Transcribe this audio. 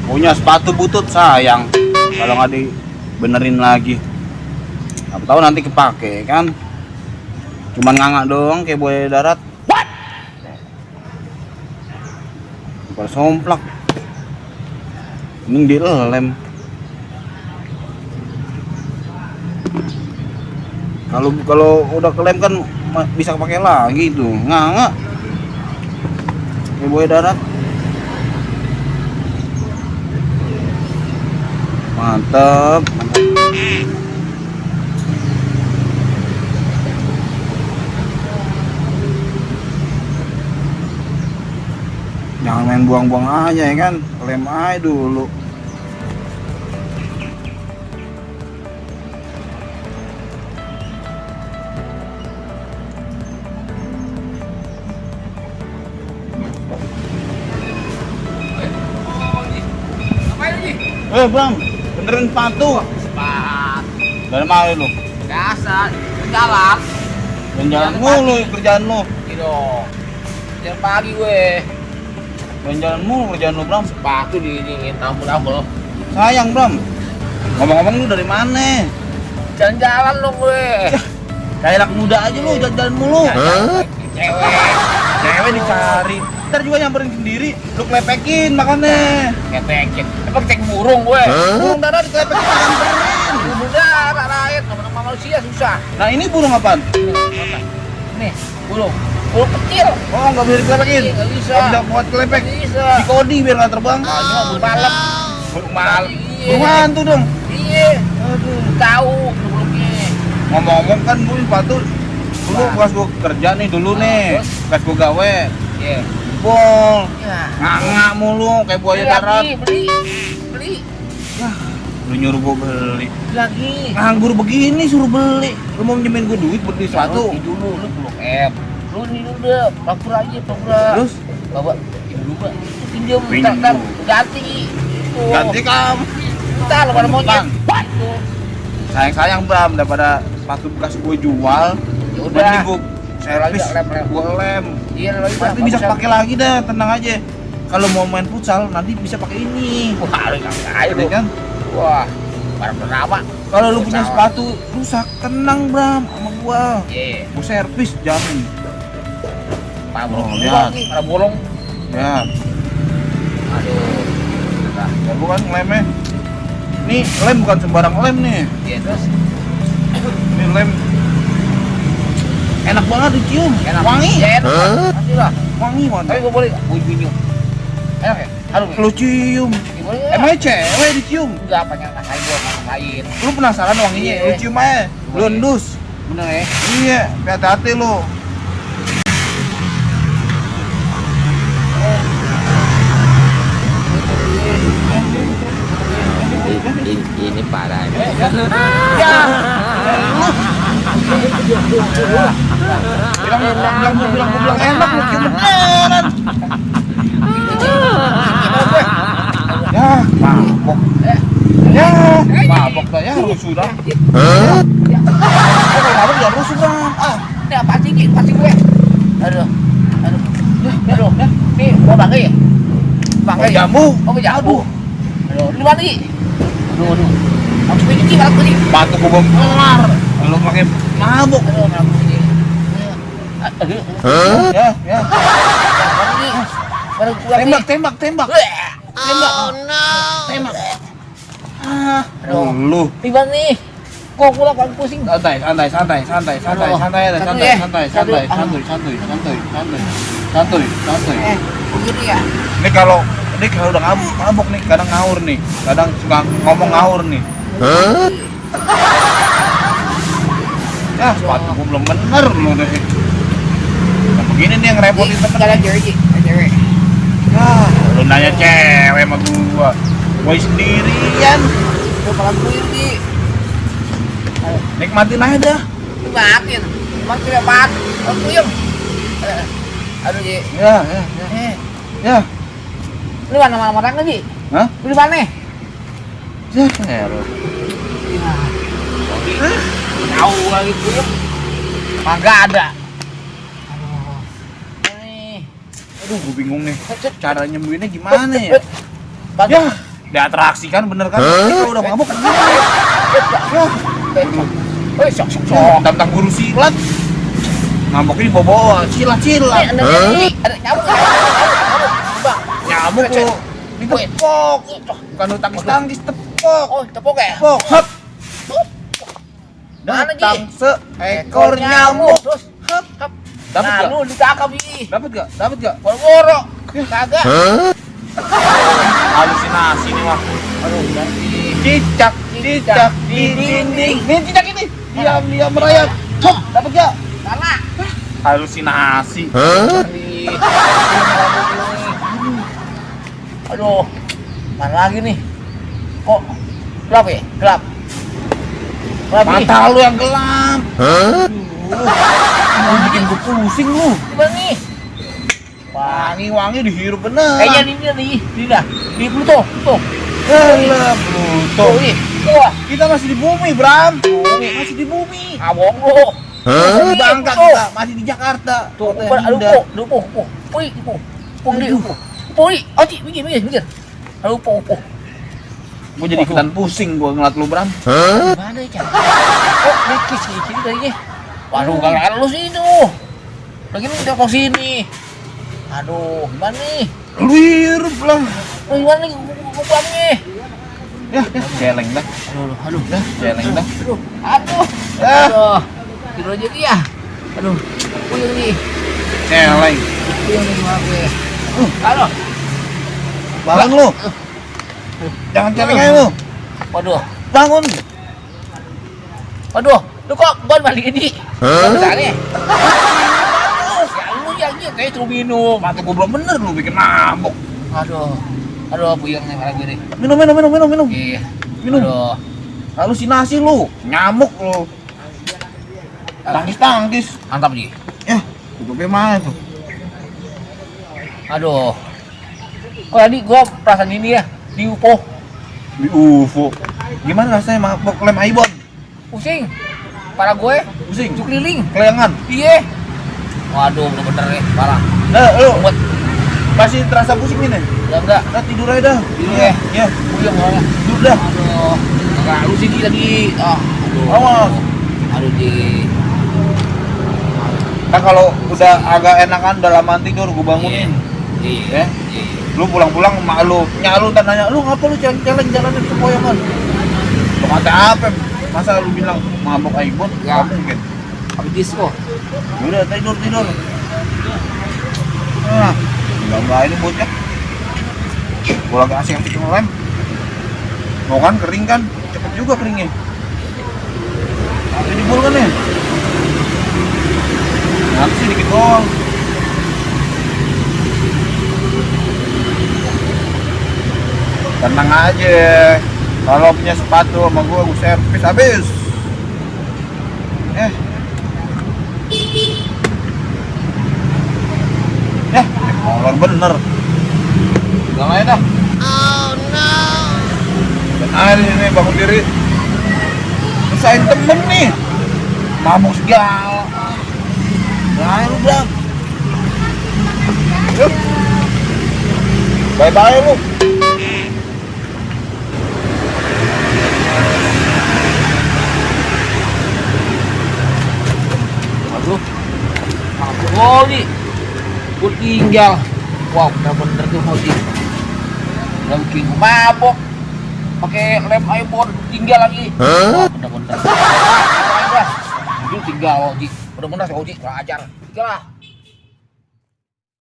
Punya sepatu butut sayang kalau nggak dibenerin lagi. Apa tahu nanti kepake kan. Cuman ngangak doang kayak buaya darat. What? Bukan somplak. Mending dilem. Kalau udah kelem kan bisa pakai lagi tuh. Ngangak. Kayak buaya darat. Mantap, mantap. Jangan main buang-buang aja ya kan, lem aja dulu. Bram, benerin sepatu. Cepat. Dari mana lu? Biasa, jalan. Jalan mulu kerjaan lu. Gitu. Jalan pagi gue. Jalan mulu kerjaan lu, Bram. Sepatu diingin tambul-tambul. Sayang, Bram. Ngomong-ngomong lu dari mana? Jalan-jalan dong gue. Kayak anak muda aja lu, jalan-jalan mulu. Cewek dicari. Ntar juga nyamperin sendiri, lu klepekin makannya. Kepekin. Emang cek burung gue. Burung dara diklepekin nyamperin. Burung dara lain, sama manusia susah. Nah ini burung apaan? Nih, burung. Burung kecil. Oh nggak bisa diklepekin? Nggak bisa. Nggak bisa buat kelepek? Nggak bisa. Di kodi biar nggak terbang. Burung malam. Burung malam. Iya. Burung hantu dong. Iya. Aduh. Tahu burungnya. Ngomong-ngomong kan gue sepatu dulu pas gue kerja nih dulu nih, pas gue gawe. Iya. Bol, Ya. nganga mulu kayak buaya darat. Beli. Lu nyuruh gue beli. Lagi. Nganggur begini suruh beli. Lu mau minjemin gue duit beli sepatu? Ini dulu, lu belum Lu ini udah, pura aja, pura. Terus? Bawa ini dulu, Pak. Pinjam, Pinjam ntar dulu. ganti. Tuh. Ganti kamu. Ntar lu pada monyet. Bang. Tuh. Sayang Bram, daripada sepatu bekas gue jual. Ya udah. Mending gue servis, Lem. gue lem. Iya, lagi Pasti bisa pakai lagi dah, tenang aja. Kalau mau main futsal nanti bisa pakai ini. Wah, lu nggak aja Ya lu. kan? Wah, barang bernama. Kalau lu punya sepatu rusak, tenang Bram sama gua. Iya. Gua servis jamin. Pak bolong. lihat. Pada bolong. Ya, Aduh. Nah, ya gua kan ngelemnya. Nih, lem bukan sembarang lem nih. iya terus. Ini lem enak banget dicium. Enak. Wangi. Ya enak. Pasti lah. Wangi Tapi mantap. gua boleh nggak? Gua bunyi. Enak ya? Aduh. Lu cium. Ya, boleh nggak? Emangnya cewek dicium? Enggak, pengen ngasain gua ngasain. Lu penasaran wanginya? Iya. Lu cium aja. Lu endus. Bener ya? Iya, hati-hati lu. Ini parah. Ya. Bilang enak lu cium beneran. Ya, mabok. Ya, mabok dah ya rusuh dah. Mabok ya rusuh dah. Ini apa sih gue? Aduh. Aduh. Nih, mau bangkai ya? Bangkai. Jambu. Oh, jambu. Aduh, ini mana nih? Aduh. Harus begini kalau begini. Batu gua kelar. Lu pakai mabok. Aduh, kenapa begini? Aduh. Ya. Baru pulang nih. Tembak. Tembak. Oh no. Tembak. Aduh. Lu. Tiba nih. Kok pulang paling pusing. Santai aja, santai. Begini ya. Ini kalau udah mabok nih, kadang ngawur nih, kadang suka ngomong ngawur nih. Ya, sepatu gua belum bener lu deh. Nah, begini nih yang ngerepotin temen. Ada cewek. Ya, lu nanya cewek sama gua. Gua sendirian. Gue malam puyeng nih. Nikmatin aja dah. Nikmatin. Emang tidak apaan? Malam puyeng. Aduh, Ji. Ya. Ya. Lu mana orang lagi? Hah? Lu di mana? Ya. Tahu lagi puyeng. Kagak ada. Nih. Aduh, gua bingung nih. Cara nyembuhinnya gimana ya? Bantu. Ya. diatraksikan bener kan? Kalau udah mabuk kan? Sok sok Oh, sok. tentang guru silat. Ngambek ini bawa silat. Ada nyamuk. Bang, Nyamuk lu. Ditepok. Bukan lu tangkis tepok. oh tepuk ya? Tepok. Hap. Mana, Ji? Datang seekor nyamuk. Terus, hap. Dapat Nah, gak? lu ditangkap ini. Dapat gak? Boro-boro. Kagak. Halusinasi nih mah. Aduh, nanti. Cicak di dinding. Nih cicak ini. Diam merayap. Hop, dapat gak? Salah. Halusinasi. Nanti. Aduh. Mana lagi nih? Kok gelap ya? Gelap. Gelap nih. Mata lu yang gelap. Lu bikin gue pusing lu. Gimana nih? Wangi dihirup bener. Kayaknya ini dah. Di Pluto. Alah, Pluto. Tuh, ini. Wah, Kita masih di bumi, Bram. Masih di bumi. abong lu. Di Bangka kita, masih di Jakarta. Tuh, Kota yang aduh, indah. Mikir. Aduh, Gue jadi ikutan pusing gue ngeliat lu, Bram. Gimana ya, Cak? Oh, mikir sini tadinya. Waduh, gak lu sih itu. Lagi nih kita ke sini. Aduh, gimana nih? Lu hirup lah. Gimana nih gubangnya? Ya, celeng dah. Aduh, Celeng dah. aduh. Ya. Aduh, tidur aja dia. Aduh, puyeng nih. Celeng. Puyeng nih gimana ya? Aduh, Bangun lu. Jangan celeng aja lu. waduh. Bangun. Waduh, lu kok ban balik ini? Misalnya. Ya lu kayak suruh minum. Mata gue belum bener lu bikin mabuk. Aduh, puyeng nih malah gue nih. Minum. Iya. Minum. Aduh, Halusinasi lu. Nyamuk lu. Tangkis. mantap nih. Ya, tutupnya mana tuh? Aduh. Kok tadi gua perasaan ini ya di UFO. Di UFO. Gimana rasanya mabuk lem Aibon? Pusing. Para gue Pusing. keliling. Kelayangan. Iya. Waduh, bener-bener nih, parah. Lu Buat masih terasa pusing ini? udah enggak. Udah tidur aja dah. Iya. Ya, Puyeng malah. tidur dah. Aduh. Enggak lu sih lagi. Aduh. Awas. Aduh, di. Kan kalau udah agak enakan dalam tidur gua bangunin. Iya. Ya. Lu pulang-pulang emak lu, nyak lu nanya, lu ngapa lu jalan-jalan jalanin ke Poyangan? Lu kata apa? Masa lu bilang mabok Aibon? Ya. Gak mungkin. Habis disco. Udah tidur. Nah, enggak ini bocah. Gua lagi asik-asik ngelem. Mau kan kering kan? Cepet juga keringnya. Tapi jebol kan ya? Nanti sih dikit doang. Tenang aja. Kalau punya sepatu sama gua servis habis. Molor bener. Gak main dah. Oh no. Dan air ini bangun diri. Misain temen nih. Mabuk segala. Nah, lu bilang. Yuk. Bye-bye lu. Aduh. Mabuk lagi. Gue tinggal. Wow, bener-bener tuh Moji. Udah bikin mabok. Pakai lem Aibon tinggal lagi. Wah, bener-bener. Lu tinggal Moji. Bener-bener si Oji, ajar. Tinggal lah.